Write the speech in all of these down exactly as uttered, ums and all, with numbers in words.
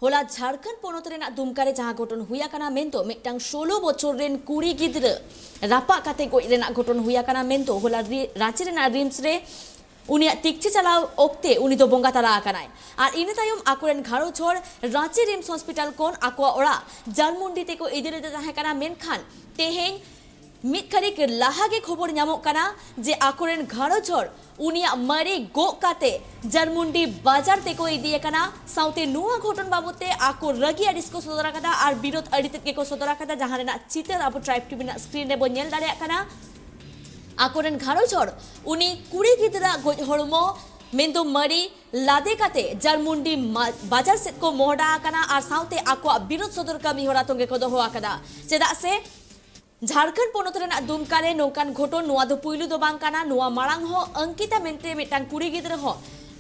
ᱦᱚᱞᱟ ᱡᱷᱟᱲᱠᱷᱚᱸᱰ ᱯᱚᱱᱚᱛ ᱨᱮᱱᱟᱜ ᱫᱩᱢᱠᱟ ᱨᱮ ᱡᱟᱦᱟᱸ ᱜᱷᱚᱴᱚᱱ ᱦᱩᱭ ᱟᱠᱟᱱᱟ ᱢᱮᱱᱫᱚ ᱢᱤᱫᱴᱟᱝ ᱥᱳᱞᱳ ᱵᱚᱪᱷᱚᱨ ᱨᱮᱱ ᱠᱩᱲᱤ ᱜᱤᱫᱽᱨᱟᱹ ᱨᱟᱯᱟᱜ ᱠᱟᱛᱮ ᱜᱚᱡ ᱨᱮᱱᱟᱜ ᱜᱷᱚᱴᱚᱱ ᱦᱩᱭ ᱟᱠᱟᱱᱟ ᱢᱮᱱᱫᱚ ᱦᱚᱞᱟ ᱨᱤ- ᱨᱟᱸᱪᱤ ᱨᱮᱱᱟᱜ ᱨᱤᱢᱥ ᱨᱮ ᱩᱱᱤᱭᱟᱜ ᱛᱤᱠᱪᱷᱤ ᱪᱟᱞᱟᱣ ᱚᱠᱛᱮ ᱩᱱᱤ ᱫᱚ ᱵᱚᱸᱜᱟ ᱛᱟᱞᱟ ᱟᱠᱟᱱᱟᱭ᱾ ᱟᱨ ᱤᱱᱟᱹ ᱛᱟᱭᱚᱢ ᱟᱠᱚᱨᱮᱱ ᱜᱷᱟᱨᱚᱸᱡᱽ ᱦᱚᱲ ᱨᱟᱸᱪᱤ ᱨᱤᱢᱥ ᱦᱚᱥᱯᱤᱴᱟᱞ ᱠᱷᱚᱱ ᱟᱠᱚᱣᱟᱜ ᱚᱲᱟᱜ ᱡᱟᱨᱢᱩᱱᱰᱤ ᱛᱮᱠᱚ ᱤᱫᱤ ᱞᱮᱫᱮ ᱛᱟᱦᱮᱸ ᱠᱟᱱᱟ, ᱢᱮᱱᱠᱷᱟᱱ ᱛᱮᱦᱮᱧ ᱢᱤᱫ ᱠᱷᱟᱹᱱᱤᱠ ᱞᱟᱦᱟ ᱜᱮ ᱠᱷᱚᱵᱚᱨ ᱧᱟᱢᱚᱜ ᱠᱟᱱᱟ ᱡᱮ ᱟᱠᱚᱨᱮᱱ ᱜᱷᱟᱨᱚᱸᱡᱽ ᱦᱚᱲ ᱩᱱᱤᱭᱟᱜ ᱢᱟᱹᱨᱤ ᱜᱚᱜ ᱠᱟᱛᱮ ᱡᱟᱨᱢᱩᱱᱰᱤ ᱵᱟᱡᱟᱨ ᱛᱮᱠᱚ ᱤᱫᱤᱭᱮ ᱠᱟᱱᱟ᱾ ᱥᱟᱶᱛᱮ ᱱᱚᱣᱟ ᱜᱷᱚᱴᱚᱱ ᱵᱟᱵᱚᱛ ᱛᱮ ᱟᱠᱚ ᱨᱟᱹᱜᱤ ᱟᱹᱲᱤᱥ ᱠᱚ ᱥᱚᱫᱚᱨ ᱟᱠᱟᱫᱟ ᱟᱨ ᱵᱤᱨᱳᱫ ᱟᱹᱰᱤ ᱛᱮᱫ ᱜᱮᱠᱚ ᱥᱚᱫᱚᱨ ᱟᱠᱟᱫᱟ, ᱡᱟᱦᱟᱸ ᱨᱮᱱᱟᱜ ᱪᱤᱛᱟᱹᱨ ᱟᱵᱚ ᱴᱨᱟᱭᱤᱵᱽ ᱴᱤᱵᱷᱤ ᱨᱮᱱᱟᱜ ᱥᱠᱨᱤᱱ ᱨᱮᱵᱚᱱ ᱧᱮᱞ ᱫᱟᱲᱮᱭᱟᱜ ᱠᱟᱱᱟ᱾ ᱟᱠᱚᱨᱮᱱ ᱜᱷᱟᱨᱚᱸᱡᱽ ᱦᱚᱲ ᱩᱱᱤ ᱠᱩᱲᱤ ᱜᱤᱫᱽᱨᱟᱹ ᱜᱚᱡ ᱦᱚᱲᱢᱚ ᱢᱮᱱᱫᱚ ᱢᱟᱹᱨᱤ ᱞᱟᱫᱮ ᱠᱟᱛᱮ ᱡᱟᱨᱢᱩᱱᱰᱤ ᱢᱟ- ᱵᱟᱡᱟᱨ ᱥᱮᱫ ᱠᱚ ᱢᱚᱦᱰᱟ ᱟᱠᱟᱱᱟ ᱟᱨ ᱥᱟᱶᱛᱮ ᱟᱠᱚᱣᱟᱜ ᱵᱤᱨᱳᱫ ᱥᱚᱫᱚᱨ ᱠᱟᱹᱢᱤ ᱦᱚᱨᱟ ᱛᱚᱸᱜᱮ ᱠᱚ ᱫᱚᱦᱚ ᱟᱠᱟᱫᱟ᱾ ᱪᱮᱫᱟᱜ ᱥᱮ ᱡᱷᱟᱲᱠᱷᱚᱸᱰ ᱯᱚᱱᱚᱛ ᱨᱮᱱᱟᱜ ᱫᱩᱢᱠᱟ ᱨᱮ ᱱᱚᱝᱠᱟᱱ ᱜᱷᱚᱴᱚᱱ ᱱᱚᱣᱟ ᱫᱚ ᱯᱩᱭᱞᱩ ᱫᱚ ᱵᱟᱝ ᱠᱟᱱᱟ᱾ ᱱᱚᱣᱟ ᱢᱟᱲᱟᱝ ᱦᱚᱸ ᱚᱝᱠᱤᱛᱟ ᱢᱮᱱᱛᱮ ᱢᱤᱫᱴᱟᱝ ᱠᱩᱲᱤ ᱜᱤᱫᱽᱨᱟᱹ ᱦᱚᱸ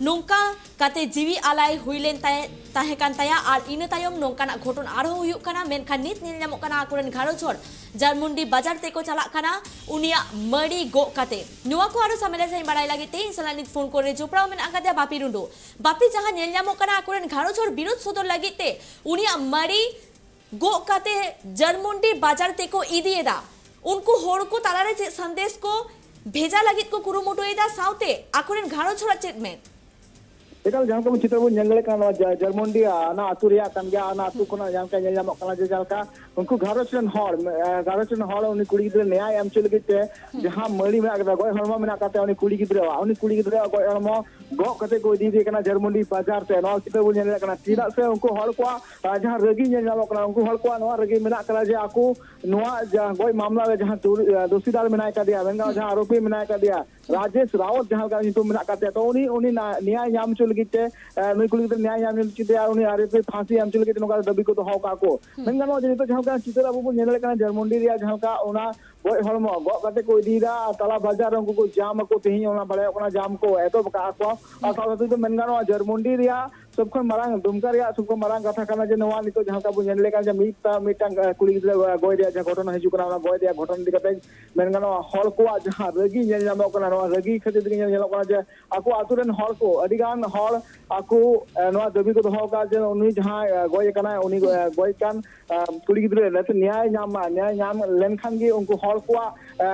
ᱱᱚᱝᱠᱟ ᱠᱟᱛᱮ ᱡᱤᱣᱤ ᱟᱞᱟᱭ ᱦᱩᱭ ᱞᱮᱱ ᱛᱟᱭ- ᱛᱟᱦᱮᱸ ᱠᱟᱱ ᱛᱟᱭᱟ ᱟᱨ ᱤᱱᱟᱹ ᱛᱟᱭᱚᱢ ᱱᱚᱝᱠᱟᱱᱟᱜ ᱜᱷᱚᱴᱚᱱ ᱟᱨᱦᱚᱸ ᱦᱩᱭᱩᱜ ᱠᱟᱱᱟ᱾ ᱢᱮᱱᱠᱷᱟᱱ ᱱᱤᱛ ᱧᱮᱞ ᱧᱟᱢᱚᱜ ᱠᱟᱱᱟ ᱟᱠᱚᱨᱮᱱ ᱜᱷᱟᱨᱚᱸᱡᱽ ᱦᱚᱲ ᱡᱟᱨᱢᱩᱱᱰᱤ ᱵᱟᱡᱟᱨ ᱛᱮᱠᱚ ᱪᱟᱞᱟᱜ ᱠᱟᱱᱟ ᱩᱱᱤᱭᱟᱜ ᱢᱟᱹᱲᱤ ᱜᱚᱜ ᱠᱟᱛᱮ᱾ ᱱᱚᱣᱟ ᱠᱚ ᱟᱨᱚ ᱥᱟᱢᱮᱞᱟ ᱥᱟᱺᱦᱤᱡ ᱵᱟᱲᱟᱭ ᱞᱟᱹᱜᱤᱫ ᱛᱮ ᱤᱧ ᱥᱟᱞᱟᱜ ᱱᱤᱛ ᱯᱷᱳᱱ ᱠᱚᱨᱮ ᱡᱚᱯᱲᱟᱣ ᱢᱮᱱᱟᱜ ᱟᱠᱟᱫᱮᱭᱟ ᱵᱟᱯᱤ ᱨᱩᱸᱰᱩ᱾ ᱵᱟᱯᱤ, ᱡᱟᱦᱟᱸ ᱧᱮᱞ ᱧᱟᱢᱚᱜ ᱠᱟᱱᱟ ᱟᱠᱚᱨᱮᱱ ᱜᱷᱟᱨᱚᱸᱡᱽ ᱦᱚᱲ ᱵᱤᱨᱳᱫ ᱥᱚᱫᱚᱨ ᱞᱟᱹᱜᱤᱫ ᱛᱮ ᱩᱱᱤᱭᱟᱜ ᱢᱟᱹᱲᱤ ᱜᱚᱜ ᱠᱟᱛᱮ ᱡᱟᱨᱢᱩᱱᱰᱤ ᱵᱟᱡᱟᱨ ᱛᱮᱠᱚ ᱤᱫᱤᱭᱮᱫᱟ, ᱩᱱᱠᱩ ᱦᱚᱲ ᱠᱚ ᱛᱟᱞᱟᱨᱮ ᱪᱮᱫ ᱥᱟᱸᱫᱮᱥ ᱠᱚ ᱵᱷᱮᱡᱟ ᱞᱟᱹᱜᱤᱫ ᱠᱚ ᱠᱩᱨᱩᱢᱩᱴᱩᱭᱮᱫᱟ, ᱥᱟᱶᱛᱮ ᱟᱠᱚᱨᱮᱱ ᱜᱷᱟᱨᱚᱸᱡᱽ ᱦᱚᱲᱟᱜ ᱪᱮᱫ ᱢᱮᱱ? ᱮᱠᱟᱞ, ᱡᱟᱦᱟᱸ ᱞᱮᱠᱟ ᱵᱚᱱ ᱪᱤᱛᱟᱹᱨ ᱵᱚᱱ ᱧᱮᱞ ᱫᱟᱲᱮᱭᱟᱜ ᱠᱟᱱᱟ, ᱱᱚᱣᱟ ᱡᱟ- ᱡᱟᱨᱢᱩᱱᱰᱤ, ᱟ, ᱚᱱᱟ ᱟᱹᱛᱩ ᱨᱮᱭᱟᱜ ᱠᱟᱱ ᱜᱮᱭᱟ᱾ ᱚᱱᱟ ᱟᱹᱛᱩ ᱠᱷᱚᱱᱟᱜ ᱡᱟᱦᱟᱸ ᱞᱮᱠᱟ ᱧᱮᱞ ᱧᱟᱢᱚᱜ ᱠᱟᱱᱟ ᱡᱮ ᱡᱟᱦᱟᱸ ᱞᱮᱠᱟ ᱩᱱᱠᱩ ᱜᱷᱟᱨᱚᱸᱡᱽ ᱨᱮᱱ ᱦᱚᱲ, ᱟ, ᱜᱷᱟᱨᱚᱸᱡᱽ ᱨᱮᱱ ᱦᱚᱲ ᱩᱱᱤ ᱠᱩᱲᱤ ᱜᱤᱫᱽᱨᱟᱹ ᱱᱮᱭᱟᱭ ᱮᱢ ᱦᱚᱪᱚ ᱞᱟᱹᱜᱤᱫ ᱛᱮ ᱡᱟᱦᱟᱸ ᱢᱟᱹᱲᱤ ᱢᱮᱱᱟᱜ ᱠᱟᱫᱟ, ᱜᱚᱡ ᱦᱚᱲᱢᱚ ᱢᱮᱱᱟᱜ ᱠᱟᱫ ᱛᱟᱭᱟ ᱩᱱᱤ ᱠᱩᱲᱤ ᱜᱤᱫᱽᱨᱟᱹᱣᱟᱜ, ᱩᱱᱤ ᱠᱩᱲᱤ ᱜᱤᱫᱽᱨᱟᱹᱣᱟᱜ ᱜᱚᱡ ᱦᱚᱲᱢᱚ ᱜᱚᱜ ᱠᱟᱛᱮ ᱠᱚ ᱤᱫᱤᱭᱮ ᱠᱟᱱᱟ ᱡᱟᱨᱢᱩᱱᱰᱤ ᱵᱟᱡᱟᱨ ᱛᱮ᱾ ᱱᱚᱣᱟ ᱪᱤᱛᱟᱹᱨ ᱵᱚᱱ ᱧᱮᱞ ᱫᱟᱲᱮᱭᱟᱜ ᱠᱟᱱᱟ᱾ ᱪᱮᱫᱟᱜ ᱥᱮ ᱩᱱᱠᱩ ᱦᱚᱲ ᱠᱚᱣᱟᱜ, ᱟ, ᱡᱟᱦᱟᱸ ᱨᱟᱹᱜᱤ ᱧᱮᱞ ᱧᱟᱢᱚᱜ ᱠᱟᱱᱟ, ᱩᱱᱠᱩ ᱦᱚᱲ ᱠᱚᱣᱟᱜ ᱱᱚᱣᱟ ᱨᱟᱹᱜᱤ ᱢᱮᱱᱟᱜ ᱠᱟᱫᱟ ᱡᱮ ᱟᱠᱚ ᱱᱚᱣᱟ ᱡᱟ-, ᱜᱚᱡ ᱢᱟᱢᱞᱟ ᱨᱮ ᱡᱟᱦᱟᱸ ᱫᱩ-, ᱟ, ᱫᱩᱥᱤᱫᱟᱨ ᱢᱮᱱᱟᱭ ᱠᱟᱫᱮᱭᱟ, ᱢᱮᱱ ᱜᱟᱱᱚᱜᱼᱟ ᱡᱟᱦᱟᱸ ᱟᱨᱳᱯᱤ ᱢᱮᱱᱟᱭ ᱠᱟᱫᱮᱭᱟ, ᱨᱟᱡᱮᱥ ᱨᱟᱣᱚᱛ ᱡᱟᱦᱟᱸ ᱞᱮᱠᱟ ᱧᱩᱛᱩᱢ ᱢᱮᱱᱟᱜ ᱠᱟᱫ ᱛᱟᱭᱟ, ᱛᱚ ᱩᱱᱤ, ᱩᱱᱤ ᱱᱟ-, ᱱᱮᱭᱟᱭ ᱧᱟᱢ ᱦᱚᱪᱚ ᱞᱟᱹᱜᱤᱫ ᱛᱮ, ᱟ, ᱱᱩᱭ ᱠᱩᱲᱤ ᱜᱤᱫᱽᱨᱟᱹ ᱱᱮᱭᱟᱭ ᱧᱟᱢ ᱦᱚᱪᱚ ᱛᱟᱭᱟ, ᱩᱱᱤ ᱟᱨᱳᱯᱤ ᱯᱷᱟᱸᱥᱤ ᱮᱢ ᱦᱚᱪᱚ ᱞᱟᱹᱜᱤᱫ ᱛᱮ ᱱᱚᱝᱠᱟ ᱫᱟᱹᱵᱤ ᱠᱚ ᱫᱚᱦᱚ ᱠᱟᱜᱼᱟ ᱠᱚ᱾ ᱢᱮᱱ ᱜᱟᱱᱚᱜᱼᱟ ᱡᱮ ᱱᱤᱛᱚᱜ ᱡᱟᱦᱟᱸ ᱞᱮᱠᱟ ᱪᱤᱛᱟᱹᱨ ᱟᱵᱚ ᱵᱚᱱ ᱧᱮᱞ ᱫᱟᱲᱮᱭᱟᱜ ᱠᱟᱱᱟ ᱡᱟᱨᱢᱩᱱᱰᱤ ᱨᱮᱭᱟᱜ ᱡᱟᱦᱟᱸ ᱞᱮᱠᱟ ᱚᱱᱟ ᱜᱚᱡ ᱦᱚᱲᱢᱚ ᱜᱚᱜ ᱠᱟᱛᱮ ᱠᱚ ᱤᱫᱤᱭᱮᱫᱟ, ᱟᱨ ᱛᱟᱞᱟ ᱵᱟᱡᱟᱨ ᱨᱮ ᱩᱱᱠᱩ ᱠᱚ ᱡᱟᱢ ᱟᱠᱚ, ᱛᱮᱦᱮᱧ ᱚᱱᱟ ᱵᱟᱲᱟᱭᱚᱜ ᱠᱟᱱᱟ ᱡᱟᱢ ᱠᱚ ᱮᱛᱚᱦᱚᱵ ᱟᱠᱟᱫ ᱠᱚ᱾ ᱟᱨ ᱥᱟᱶ ᱥᱟᱶᱛᱮ ᱫᱚ ᱢᱮᱱ ᱜᱟᱱᱚᱜᱼᱟ ᱡᱟᱨᱢᱩᱱᱰᱤ ᱨᱮᱭᱟᱜ ᱥᱚᱵ ᱠᱷᱚᱱ ᱢᱟᱨᱟᱝ, ᱫᱩᱢᱠᱟ ᱨᱮᱭᱟᱜ ᱥᱚᱵ ᱠᱷᱚᱱ ᱢᱟᱨᱟᱝ ᱠᱟᱛᱷᱟ ᱠᱟᱱᱟ ᱡᱮ ᱱᱚᱣᱟ ᱱᱤᱛᱚᱜ ᱡᱟᱦᱟᱸ ᱞᱮᱠᱟ ᱵᱚᱱ ᱧᱮᱞ ᱞᱮᱠᱷᱟᱱ ᱡᱮ ᱢᱤᱫᱴᱟᱝ, ᱢᱤᱫᱴᱟᱝ ᱠᱩᱲᱤ ᱜᱤᱫᱽᱨᱟᱹ ᱜᱚᱡ ᱨᱮᱭᱟᱜ ᱡᱟᱦᱟᱸ ᱜᱷᱚᱴᱚᱱᱟ ᱦᱤᱡᱩᱜ ᱠᱟᱱᱟ, ᱚᱱᱟ ᱜᱚᱡ ᱨᱮᱭᱟᱜ ᱜᱷᱚᱴᱚᱱᱟ ᱤᱫᱤ ᱠᱟᱛᱮ ᱢᱮᱱ ᱜᱟᱱᱚᱜᱼᱟ ᱦᱚᱲ ᱠᱚᱣᱟᱜ ᱡᱟᱦᱟᱸ ᱨᱟᱹᱜᱤ ᱧᱮᱞ ᱧᱟᱢᱚᱜ ᱠᱟᱱᱟ, ᱱᱚᱣᱟ ᱨᱟᱹᱜᱤ ᱠᱷᱟᱹᱛᱤᱨ ᱛᱮᱜᱮ ᱧᱮᱞ ᱧᱟᱢᱚᱜ ᱠᱟᱱᱟ ᱡᱮ ᱟᱠᱚ ᱟᱛᱳ ᱨᱮᱱ ᱦᱚᱲ ᱠᱚ ᱟᱹᱰᱤ ᱜᱟᱱ ᱦᱚᱲ ᱟᱠᱚ, ᱮ, ᱱᱚᱣᱟ ᱫᱟᱹᱵᱤ ᱠᱚ ᱫᱚᱦᱚ ᱟᱠᱟᱫ ᱡᱮ ᱩᱱᱤ ᱡᱟᱦᱟᱸᱭ, ᱮ, ᱜᱚᱡ ᱟᱠᱟᱱᱟᱭ, ᱩᱱᱤ, ᱮ, ᱜᱚᱡ ᱠᱟᱱ, ᱮ, ᱠᱩᱲᱤ ᱜᱤᱫᱽᱨᱟᱹ ᱡᱟᱛᱮ ᱱᱮᱭᱟᱭ ᱧᱟᱢ ᱢᱟ, ᱱᱮᱭᱟᱭ ᱧᱟᱢ ᱞᱮᱱᱠᱷᱟᱱ ᱜᱮ ᱩᱱᱠᱩ ᱦᱚᱲ ᱠᱚᱣᱟᱜ, ᱮ,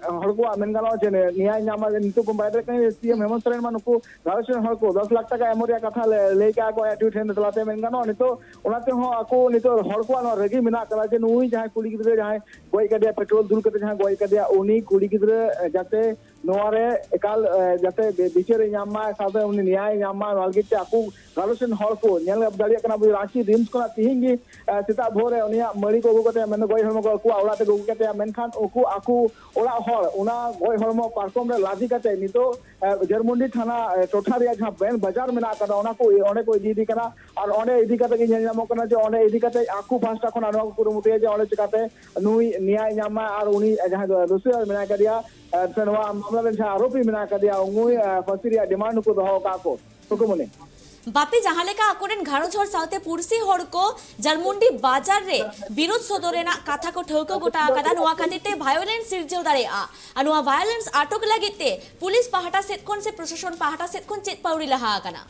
ᱦᱚᱲ ᱠᱚᱣᱟᱜ ᱢᱮᱱ ᱜᱟᱱᱚᱜᱼᱟ ᱡᱮ ᱱᱮᱭᱟᱭ ᱧᱟᱢ ᱢᱟ᱾ ᱱᱤᱛᱚᱜ ᱵᱚᱱ ᱵᱟᱲᱟᱭ ᱫᱟᱲᱮᱭᱟᱜ ᱠᱟᱱᱟ ᱡᱮ ᱥᱤ ᱮᱢ ᱦᱮᱢᱚᱱᱛ ᱥᱚᱨᱮᱱ ᱢᱟ ᱱᱩᱠᱩ ᱜᱷᱟᱨᱚᱸᱡᱽ ᱨᱮᱱ ᱦᱚᱲ ᱠᱚ ᱫᱚᱥ ᱞᱟᱠᱷ ᱴᱟᱠᱟ ᱮᱢᱚᱜ ᱨᱮᱭᱟᱜ ᱠᱟᱛᱷᱟ ᱞᱮ-, ᱞᱟᱹᱭ ᱠᱟᱜᱼᱟ ᱠᱚ ᱟᱭᱟᱜ ᱴᱩᱭᱤᱴ ᱦᱮᱱ ᱛᱟᱞᱟᱛᱮ᱾ ᱢᱮᱱ ᱜᱟᱱᱚᱜᱼᱟ ᱱᱤᱛᱚᱜ ᱚᱱᱟ ᱛᱮᱦᱚᱸ ᱟᱠᱚ ᱱᱤᱛᱚᱜ ᱦᱚᱲ ᱠᱚᱣᱟᱜ ᱱᱚᱣᱟ ᱨᱟᱹᱜᱤ ᱢᱮᱱᱟᱜ ᱠᱟᱫᱟ ᱡᱮ ᱱᱩᱭ ᱡᱟᱦᱟᱸᱭ ᱠᱩᱲᱤ ᱜᱤᱫᱽᱨᱟᱹ ᱡᱟᱦᱟᱸᱭ ᱜᱚᱡ ᱠᱟᱫᱮᱭᱟ, ᱯᱮᱴᱨᱳᱞ ᱫᱩᱞ ᱠᱟᱛᱮ ᱡᱟᱦᱟᱸᱭ ᱜᱚᱡ ᱠᱟᱫᱮᱭᱟ, ᱩᱱᱤ ᱠᱩᱲᱤ ᱜᱤᱫᱽᱨᱟᱹ, ᱮ, ᱡᱟᱛᱮ ᱱᱚᱣᱟ ᱨᱮ ᱮᱠᱟᱞ, ᱮ, ᱡᱟᱛᱮ ᱵᱤ-, ᱵᱤᱪᱟᱹᱨ ᱮ ᱧᱟᱢ ᱢᱟ, ᱥᱟᱶᱛᱮ ᱩᱱᱤ ᱱᱮᱭᱟᱭ ᱧᱟᱢ ᱢᱟ, ᱱᱚᱣᱟ ᱞᱟᱹᱜᱤᱫ ᱛᱮ ᱟᱠᱚ ᱜᱷᱟᱨᱚᱸᱡᱽ ᱨᱮᱱ ᱦᱚᱲ ᱠᱚ ᱧᱮᱞ ᱫᱟᱲᱮᱭᱟᱜ ᱠᱟᱱᱟ ᱵᱚᱱ ᱨᱟᱸᱪᱤ ᱨᱤᱢᱥ ᱠᱷᱚᱱᱟᱜ ᱛᱤᱦᱤᱧ ᱜᱮ, ᱮ, ᱥᱮᱛᱟᱜ ᱵᱷᱳᱨ ᱨᱮ ᱩᱱᱤᱭᱟᱜ ᱢᱟᱹᱲᱤ ᱠᱚ ᱟᱹᱜᱩ ᱠᱟᱛᱮ, ᱢᱮᱱᱫᱚ ᱜᱚᱡ ᱦᱚᱲᱢᱚ ᱠᱚ ᱟᱠᱚᱣᱟᱜ ᱚᱲᱟᱜ ᱛᱮᱠᱚ ᱟᱹᱜᱩ ᱠᱟᱛᱮᱭᱟ, ᱢᱮᱱᱠᱷᱟᱱ ᱩᱱᱠᱩ ᱟᱠᱚ ᱚᱲᱟᱜ ᱦᱚᱲ ᱚᱱᱟ ᱜᱚᱡ ᱦᱚᱲᱢᱚ ᱯᱟᱨᱠᱚᱢ ᱨᱮ ᱞᱟᱫᱮ ᱠᱟᱛᱮ ᱱᱤᱛᱚᱜ, ᱮ, ᱡᱟᱨᱢᱩᱱᱰᱤ ᱛᱷᱟᱱᱟ, ᱮ, ᱴᱚᱴᱷᱟ ᱨᱮᱭᱟᱜ ᱡᱟᱦᱟᱸ ᱵᱮᱱ ᱵᱟᱡᱟᱨ ᱢᱮᱱᱟᱜ ᱟᱠᱟᱫᱟ, ᱚᱱᱟ ᱠᱚ ᱚᱸᱰᱮ ᱠᱚ ᱤᱫᱤᱭᱮᱫᱮ ᱠᱟᱱᱟ᱾ ᱟᱨ ᱚᱸᱰᱮ ᱤᱫᱤ ᱠᱟᱛᱮ ᱜᱮ ᱧᱮᱞ ᱧᱟᱢᱚᱜ ᱠᱟᱱᱟ ᱡᱮ ᱚᱸᱰᱮ ᱤᱫᱤ ᱠᱟᱛᱮ ᱟᱠᱚ ᱯᱟᱦᱴᱟ ᱠᱷᱚᱱ ᱱᱚᱣᱟ ᱠᱚ ᱠᱩᱨᱩᱢᱩᱴᱩᱭᱟ ᱡᱮ ᱚᱸᱰᱮ ᱪᱤᱠᱟᱛᱮ ᱱᱩᱭ ᱱᱮᱭᱟᱭ ᱧᱟᱢ ᱢᱟ ᱟᱨ ᱩᱱᱤ ᱡᱟᱦᱟᱸᱭ ᱫᱚ ᱫᱳᱥᱤ ᱢᱮᱱᱟᱭ ᱠᱟᱫᱮᱭᱟ, ᱮ, ᱥᱮ ᱱᱚᱣᱟ ᱢᱟᱢᱞᱟ ᱨᱮᱱ ᱡᱟᱦᱟᱸ ᱟᱨᱳᱯᱤ ᱢᱮᱱᱟᱭ ᱠᱟᱫᱮᱭᱟ, ᱩᱱᱤ, ᱮ, ᱯᱷᱟᱹᱥᱤ ᱨᱮᱭᱟᱜ ᱰᱤᱢᱟᱱᱰ ᱦᱚᱸᱠᱚ ᱫᱚᱦᱚ ᱟᱠᱟᱫ ᱠᱚ᱾ ᱦᱩᱠᱩᱢᱩᱱᱤ᱾ ᱵᱟᱯᱤ, ᱡᱟᱦᱟᱸ ᱞᱮᱠᱟ ᱟᱠᱚᱨᱮᱱ ᱜᱷᱟᱨᱚᱸᱡᱽ ᱦᱚᱲ ᱥᱟᱶᱛᱮ ᱯᱩᱲᱥᱤ ᱦᱚᱲ ᱠᱚ ᱡᱟᱨᱢᱩᱱᱰᱤ ᱵᱟᱡᱟᱨ ᱨᱮ ᱵᱤᱨᱳᱫ ᱥᱚᱫᱚᱨ ᱨᱮᱱᱟᱜ ᱠᱟᱛᱷᱟ ᱠᱚ ᱴᱷᱟᱹᱣᱠᱟᱹ ᱜᱚᱴᱟ ᱟᱠᱟᱫᱟ, ᱱᱚᱣᱟ ᱠᱷᱟᱹᱛᱤᱨ ᱛᱮ ᱵᱷᱟᱭᱳᱞᱮᱱᱥ ᱥᱤᱨᱡᱟᱹᱣ ᱫᱟᱲᱮᱭᱟᱜᱼᱟ᱾ ᱟᱨ ᱱᱚᱣᱟ ᱵᱷᱟᱭᱳᱞᱮᱱᱥ ᱟᱴᱚᱠ ᱞᱟᱹᱜᱤᱫ ᱛᱮ ᱯᱩᱞᱤᱥ ᱯᱟᱦᱴᱟ ᱥᱮᱫ ᱠᱷᱚᱱ ᱥᱮ ᱯᱨᱚᱥᱟᱥᱚᱱ ᱯᱟᱦᱴᱟ ᱥᱮᱫ ᱠᱷᱚᱱ ᱪᱮᱫ ᱯᱟᱹᱣᱲᱤ ᱞᱟᱦᱟ ᱟᱠᱟᱱᱟ?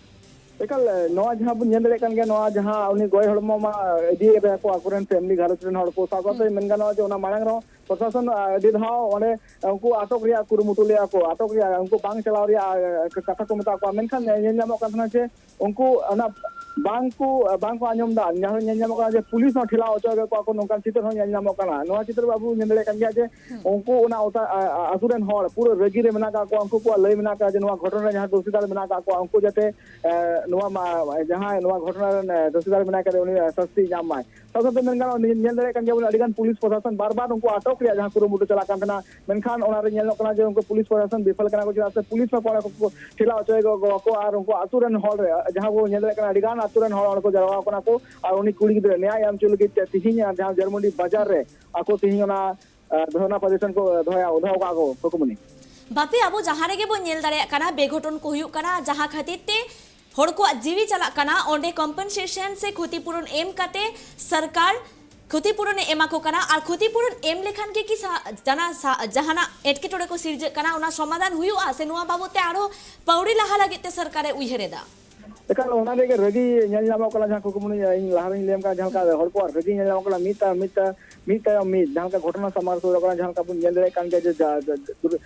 ᱮᱠᱟᱞ, ᱮ, ᱱᱚᱣᱟ ᱡᱟᱦᱟᱸ ᱵᱚᱱ ᱧᱮᱞ ᱫᱟᱲᱮᱭᱟᱜ ᱠᱟᱱ ᱜᱮᱭᱟ, ᱱᱚᱣᱟ ᱡᱟᱦᱟᱸ ᱩᱱᱤ ᱜᱚᱡ ᱦᱚᱲᱢᱚ ᱢᱟ ᱤᱫᱤᱭᱮᱫ ᱛᱟᱭᱟ ᱠᱚ ᱟᱠᱚᱨᱮᱱ ᱯᱷᱮᱢᱤᱞᱤ ᱜᱷᱟᱨᱚᱸᱡᱽ ᱨᱮᱱ ᱦᱚᱲ ᱠᱚ, ᱥᱟᱶ ᱥᱟᱶᱛᱮ ᱦᱩᱸ᱾ ᱢᱮᱱ ᱜᱟᱱᱚᱜᱼᱟ ᱡᱮ ᱚᱱᱟ ᱢᱟᱲᱟᱝ ᱨᱮᱦᱚᱸ ᱯᱨᱚᱥᱟᱥᱚᱱ, ᱟ, ᱟᱹᱰᱤ ᱫᱷᱟᱣ ᱚᱸᱰᱮ ᱩᱱᱠᱩ ᱟᱴᱚᱠ ᱨᱮᱭᱟᱜ ᱠᱩᱨᱩᱢᱩᱴᱩ ᱞᱮᱫᱼᱟ ᱠᱚ, ᱟᱴᱚᱠ ᱨᱮᱭᱟᱜ, ᱩᱱᱠᱩ ᱵᱟᱝ ᱪᱟᱞᱟᱣ ᱨᱮᱭᱟᱜ, ᱟ, ᱠᱟᱛᱷᱟ ᱠᱚ ᱢᱮᱛᱟᱜ ᱠᱚᱣᱟ, ᱢᱮᱱᱠᱷᱟᱱ ᱧᱮᱞ ᱧᱟᱢᱚᱜ ᱠᱟᱱ ᱛᱟᱦᱮᱱᱟ ᱡᱮ ᱩᱱᱠᱩ ᱚᱱᱟ ᱵᱟᱝ ᱠᱚ, ᱵᱟᱝ ᱠᱚ ᱟᱸᱡᱚᱢ ᱮᱫᱟ᱾ ᱧᱮᱞ, ᱧᱮᱞ ᱧᱟᱢᱚᱜ ᱠᱟᱱᱟ ᱡᱮ ᱯᱩᱞᱤᱥ ᱦᱚᱸ ᱴᱷᱮᱞᱟᱣ ᱦᱚᱪᱚᱭᱮᱫ ᱠᱚᱣᱟ ᱠᱚ, ᱱᱚᱝᱠᱟᱱ ᱪᱤᱛᱟᱹᱨ ᱦᱚᱸ ᱧᱮᱞ ᱧᱟᱢᱚᱜ ᱠᱟᱱᱟ᱾ ᱱᱚᱣᱟ ᱪᱤᱛᱟᱹᱨ ᱵᱟᱵᱚ ᱧᱮᱞ ᱫᱟᱲᱮᱭᱟᱜ ᱠᱟᱱ ᱜᱮᱭᱟ ᱡᱮ ᱦᱩᱸ᱾ ᱩᱱᱠᱩ ᱚᱱᱟ ᱚᱛᱟ-, ᱟ-, ᱟ-, ᱟᱹᱛᱩ ᱨᱮᱱ ᱦᱚᱲ ᱯᱩᱨᱟᱹ ᱨᱟᱹᱜᱤ ᱨᱮ ᱢᱮᱱᱟᱜ ᱟᱠᱟᱫ ᱠᱚᱣᱟ, ᱩᱱᱠᱩ ᱠᱚᱣᱟᱜ ᱞᱟᱹᱭ ᱢᱮᱱᱟᱜ ᱟᱠᱟᱫ ᱡᱮ ᱱᱚᱣᱟ ᱜᱷᱚᱴᱚᱱᱟ ᱨᱮ ᱡᱟᱦᱟᱸᱭ ᱫᱳᱥᱤᱫᱟᱨ ᱢᱮᱱᱟᱜ ᱟᱠᱟᱫ ᱠᱚᱣᱟ ᱩᱱᱠᱩ ᱡᱟᱛᱮ, ᱮ, ᱱᱚᱣᱟ ᱢᱟ-, ᱡᱟᱦᱟᱸᱭ ᱱᱚᱣᱟ ᱜᱷᱚᱴᱚᱱᱟ ᱨᱮᱱ, ᱮ, ᱫᱳᱥᱤᱫᱟᱨ ᱢᱮᱱᱟᱭ ᱠᱟᱫᱮ ᱩᱱᱤ, ᱮ, ᱥᱟᱹᱥᱛᱤ ᱧᱟᱢ ᱢᱟᱭ᱾ ᱥᱟᱶ ᱥᱟᱶᱛᱮ ᱢᱮᱱ ᱜᱟᱱᱚᱜᱼᱟ, ᱧᱮᱞ ᱫᱟᱲᱮᱭᱟᱜ ᱠᱟᱱ ᱜᱮᱭᱟ ᱵᱚᱱ ᱟᱹᱰᱤ ᱜᱟᱱ ᱯᱩᱞᱤᱥ ᱯᱨᱚᱥᱟᱥᱚᱱ ᱵᱟᱨ ᱵᱟᱨ ᱩᱱᱠᱩ ᱟᱴᱚᱠ ᱨᱮᱭᱟᱜ ᱡᱟᱦᱟᱸ ᱠᱩᱨᱩᱢᱩᱴᱩ ᱪᱟᱞᱟᱜ ᱠᱟᱱ ᱛᱟᱦᱮᱱᱟ, ᱢᱮᱱᱠᱷᱟᱱ ᱚᱱᱟ ᱨᱮ ᱧᱮᱞᱚᱜ ᱠᱟᱱᱟ ᱡᱮ ᱩᱱᱠᱩ ᱯᱩᱞᱤᱥ ᱯᱨᱚᱥᱟᱥᱚᱱ ᱵᱤᱯᱷᱚᱞ ᱠᱟᱱᱟ ᱠᱚ, ᱪᱮᱫᱟᱜ ᱥᱮ ᱯᱩᱞᱤᱥ ᱦᱚᱸ ᱠᱚᱲᱟ ᱠᱚ ᱴᱷᱮᱞᱟᱣ ᱦᱚᱪᱚᱭᱮᱫ ᱠᱚᱣᱟ ᱠᱚ ᱟᱨ ᱩᱱᱠᱩ ᱟᱛᱳ ᱨᱮᱱ ᱦᱚᱲ ᱨᱮ ᱡᱟᱦᱟᱸ ᱵᱚᱱ ᱧᱮᱞ ᱫᱟᱲᱮᱭᱟᱜ ᱠᱟᱱᱟ ᱟᱹᱰᱤ ᱜᱟᱱ ᱟᱛᱳ ᱨᱮᱱ ᱦᱚᱲ ᱚᱸᱰᱮ ᱠᱚ ᱡᱟᱨᱣᱟ ᱠᱟᱱᱟ ᱠᱚ ᱟᱨ ᱩᱱᱤ ᱠᱩᱲᱤ ᱜᱤᱫᱽᱨᱟᱹ ᱱᱮᱭᱟᱭ ᱮᱢ ᱦᱚᱪᱚ ᱞᱟᱹᱜᱤᱫ ᱛᱮ ᱛᱤᱦᱤᱧ ᱡᱟᱦᱟᱸ ᱡᱟᱨᱢᱩᱱᱰᱤ ᱵᱟᱡᱟᱨ ᱨᱮ ᱟᱠᱚ ᱛᱤᱦᱤᱧ ᱚᱱᱟ, ᱟ, ᱫᱷᱚᱨᱱᱟ ᱯᱨᱚᱫᱚᱨᱥᱚᱱ ᱠᱚ ᱫᱚᱦᱚᱭᱟ, ᱫᱚᱦᱚ ᱠᱟᱜᱼᱟ ᱠᱚ ᱦᱩᱠᱩᱢᱩᱱᱤ᱾ ᱵᱟᱯᱤ, ᱟᱵᱚ ᱡᱟᱦᱟᱸ ᱨᱮᱜᱮ ᱵᱚᱱ ᱧᱮᱞ ᱫᱟᱲᱮᱭᱟᱜ ᱠᱟᱱᱟ ᱵᱮᱜᱷᱚᱴᱚᱱ ᱠᱚ ᱦᱩᱭᱩᱜ ᱠᱟᱱᱟ, ᱡᱟᱦᱟᱸ ᱠᱷᱟᱹᱛᱤᱨ ᱛᱮ ᱦᱚᱲ ᱠᱚᱣᱟᱜ ᱡᱤᱣᱤ ᱪᱟᱞᱟᱜ ᱠᱟᱱᱟ, ᱚᱸᱰᱮ ᱠᱚᱢᱯᱮᱱᱥᱮᱥᱚᱱ ᱥᱮ ᱠᱷᱚᱛᱤ ᱯᱩᱨᱚᱱ ᱮᱢ ᱠᱟᱛᱮ ᱥᱚᱨᱠᱟᱨ ᱠᱷᱚᱛᱤ ᱯᱩᱨᱚᱱ ᱮ ᱮᱢᱟ ᱠᱚ ᱠᱟᱱᱟ᱾ ᱟᱨ ᱠᱷᱚᱛᱤ ᱯᱩᱨᱚᱱ ᱮᱢ ᱞᱮᱠᱷᱟᱱ ᱜᱮ ᱠᱤ ᱥᱟ-, ᱡᱟᱱᱟ-, ᱥᱟ-, ᱡᱟᱦᱟᱱᱟᱜ ᱮᱴᱠᱮᱴᱚᱬᱮ ᱠᱚ ᱥᱤᱨᱡᱟᱹᱜ ᱠᱟᱱᱟ, ᱚᱱᱟ ᱥᱚᱢᱟᱫᱷᱟᱱ ᱦᱩᱭᱩᱜᱼᱟ ᱥᱮ ᱱᱚᱣᱟ ᱵᱟᱵᱚᱫ ᱛᱮ ᱟᱨᱦᱚᱸ ᱯᱟᱹᱣᱲᱤ ᱞᱟᱦᱟ ᱞᱟᱹᱜᱤᱫ ᱛᱮ ᱥᱚᱨᱠᱟᱨᱮ ᱩᱭᱦᱟᱹᱨ ᱮᱫᱟ? ᱮᱠᱟᱞ, ᱚᱱᱟ ᱨᱮᱜᱮ ᱨᱟᱹᱜᱤ ᱧᱮᱞ ᱧᱟᱢᱚᱜ ᱠᱟᱱᱟ, ᱡᱟᱦᱟᱸ ᱠᱩᱠᱢᱩ ᱤᱧ ᱞᱟᱦᱟ ᱨᱮᱧ ᱞᱟᱹᱭ ᱟᱢ ᱠᱟᱱᱟ, ᱡᱟᱦᱟᱸ ᱞᱮᱠᱟ ᱦᱚᱲ ᱠᱚᱣᱟᱜ ᱨᱟᱹᱜᱤ ᱧᱮᱞ ᱧᱟᱢᱚᱜ ᱠᱟᱱᱟ, ᱢᱤᱫ ᱛᱟᱭᱚᱢ ᱢᱤᱫ ᱛᱟᱭᱚᱢ ᱢᱤᱫ ᱛᱟᱭᱚᱢ ᱢᱤᱫ, ᱡᱟᱦᱟᱸ ᱞᱮᱠᱟ ᱜᱷᱚᱴᱚᱱᱟ ᱥᱟᱢᱟᱝ ᱥᱩᱨ ᱠᱟᱱᱟ, ᱡᱟᱦᱟᱸ ᱞᱮᱠᱟ ᱵᱚᱱ ᱧᱮᱞ ᱫᱟᱲᱮᱭᱟᱜ ᱠᱟᱱ ᱜᱮᱭᱟ ᱡᱮ ᱡᱟ-, ᱡᱟ-, ᱫᱩᱨ-,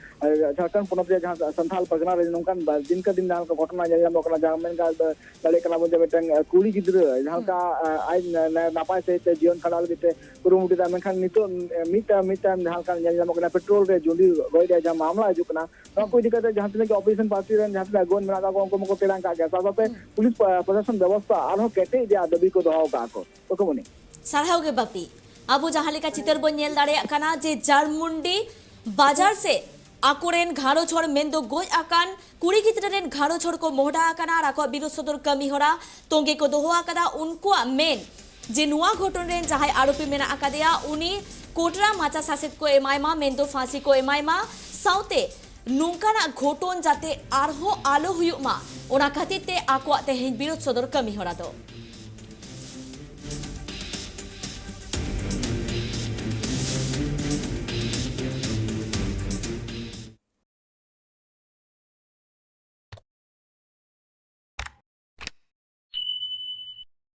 ᱡᱷᱟᱲᱠᱷᱚᱸᱰ ᱯᱚᱱᱚᱛ ᱨᱮᱭᱟᱜ ᱡᱟᱦᱟᱸ ᱥᱟᱱᱛᱷᱟᱞ ᱯᱟᱨᱜᱟᱱᱟ ᱨᱮ ᱱᱚᱝᱠᱟᱱ ᱵᱟ-, ᱫᱤᱱᱠᱮ ᱫᱤᱱ ᱡᱟᱦᱟᱸ ᱞᱮᱠᱟ ᱜᱷᱚᱴᱚᱱᱟ ᱧᱮᱞ ᱧᱟᱢᱚᱜ ᱠᱟᱱᱟ, ᱡᱟᱦᱟᱸ ᱢᱮᱱ ᱜᱟ-, ᱫᱟᱲᱮᱭᱟᱜ ᱠᱟᱱᱟ ᱵᱚᱱ ᱡᱮ ᱢᱤᱫᱴᱟᱝ, ᱮ, ᱠᱩᱲᱤ ᱜᱤᱫᱽᱨᱟᱹ ᱡᱟᱦᱟᱸ ᱞᱮᱠᱟ, ᱮ, ᱟᱡ ᱱᱟ-, ᱱᱟ-, ᱱᱟᱯᱟᱭ ᱥᱟᱺᱦᱤᱡ ᱛᱮ ᱡᱤᱭᱚᱱ ᱠᱷᱟᱸᱰᱟᱣ ᱞᱟᱹᱜᱤᱫ ᱛᱮ ᱠᱩᱨᱩᱢᱩᱴᱩᱭᱮᱫᱟ, ᱢᱮᱱᱠᱷᱟᱱ ᱱᱤᱛᱚᱜ, ᱮ, ᱢᱤᱫ ᱛᱟᱭᱚᱢ ᱢᱤᱫ ᱛᱟᱭᱚᱢ ᱡᱟᱦᱟᱸ ᱞᱮᱠᱟ ᱧᱮᱞ ᱧᱟᱢᱚᱜ ᱠᱟᱱᱟ, ᱯᱮᱴᱨᱳᱞ ᱨᱮ ᱡᱩᱸᱰᱤ ᱜᱚᱡ ᱨᱮᱭᱟᱜ ᱡᱟᱦᱟᱸ ᱢᱟᱢᱞᱟ ᱦᱤᱡᱩᱜ ᱠᱟᱱᱟ, ᱱᱚᱣᱟ ᱠᱚ ᱤᱫᱤ ᱠᱟᱛᱮ ᱡᱟᱦᱟᱸ ᱛᱤᱱᱟᱹᱜ ᱜᱮ ᱚᱯᱳᱡᱤᱥᱚᱱ ᱯᱟᱨᱴᱤ ᱨᱮᱱ ᱡᱟᱦᱟᱸ ᱛᱤᱱᱟᱹᱜ ᱟᱹᱜᱩᱣᱟᱹᱱ ᱢᱮᱱᱟᱜ ᱠᱟᱜ ᱠᱚᱣᱟ, ᱩᱱᱠᱩ ᱢᱟᱠᱚ ᱛᱮᱲᱟᱝ ᱠᱟᱜ ᱜᱮᱭᱟ᱾ ᱥᱟᱶ ᱥᱟᱶᱛᱮ ᱦᱩᱸ᱾ ᱯᱩᱞᱤᱥ ᱯᱨᱚ-, ᱯᱨᱚᱥᱟᱥᱚᱱ ᱵᱮᱵᱚᱥᱛᱷᱟ ᱟᱨᱦᱚᱸ ᱠᱮᱴᱮᱡ ᱨᱮᱭᱟᱜ ᱫᱟᱹᱵᱤ ᱠᱚ ᱫᱚᱦᱚ ᱠᱟᱜᱼᱟ ᱠᱚ᱾ ᱠᱩᱠᱢᱩᱱᱤ᱾ ᱥᱟᱨᱦᱟᱣ ᱜᱮ ᱵᱟᱯᱤ᱾ ᱟᱵᱚ ᱡᱟᱦᱟᱸ ᱞᱮᱠᱟ ᱪᱤᱛᱟᱹᱨ ᱵᱚᱱ ᱧᱮᱞ ᱫᱟᱲᱮᱭᱟᱜ ᱠᱟᱱᱟ ᱡᱮ ᱡᱟᱨᱢᱩᱱᱰᱤ ᱵᱟᱡᱟᱨ ᱥᱮᱫ ᱟᱠᱚᱨᱮᱱ ᱜᱷᱟᱨᱚᱸᱡᱽ ᱦᱚᱲ ᱢᱮᱱᱫᱚ ᱜᱚᱡ ᱟᱠᱟᱱ ᱠᱩᱲᱤ ᱜᱤᱫᱽᱨᱟᱹ ᱨᱮᱱ ᱜᱷᱟᱨᱚᱸᱡᱽ ᱦᱚᱲ ᱠᱚ ᱢᱚᱦᱰᱟ ᱟᱠᱟᱱᱟ ᱟᱨ ᱟᱠᱚᱣᱟᱜ ᱵᱤᱨᱳᱫᱷ ᱥᱚᱫᱚᱨ ᱠᱟᱹᱢᱤ ᱦᱚᱨᱟ ᱛᱚᱸᱜᱮ ᱠᱚ ᱫᱚᱦᱚ ᱟᱠᱟᱫᱟ᱾ ᱩᱱᱠᱩᱣᱟᱜ ᱢᱮᱱ ᱡᱮ ᱱᱚᱣᱟ ᱜᱷᱚᱴᱚᱱ ᱨᱮᱱ ᱡᱟᱦᱟᱸᱭ ᱟᱨᱳᱯᱤ ᱢᱮᱱᱟᱜ ᱟᱠᱟᱫᱮᱭᱟ, ᱩᱱᱤ ᱠᱚᱴᱨᱟ ᱢᱟᱪᱟ ᱥᱟᱥᱮᱛ ᱠᱚ ᱮᱢᱟᱭ ᱢᱟ, ᱢᱮᱱᱫᱚ ᱯᱷᱟᱸᱥᱤ ᱠᱚ ᱮᱢᱟᱭ ᱢᱟ, ᱥᱟᱶᱛᱮ ᱱᱚᱝᱠᱟᱱᱟᱜ ᱜᱷᱚᱴᱚᱱ ᱡᱟᱛᱮ ᱟᱨᱦᱚᱸ ᱟᱞᱚ ᱦᱩᱭᱩᱜ ᱢᱟ, ᱚᱱᱟ ᱠᱷᱟᱹᱛᱤᱨ ᱛᱮ ᱟᱠᱚᱣᱟᱜ ᱛᱮᱦᱮᱧ ᱵᱤᱨᱳᱫᱷ ᱥᱚᱫᱚᱨ ᱠᱟᱹᱢᱤ ᱦᱚᱨᱟ ᱫᱚ᱾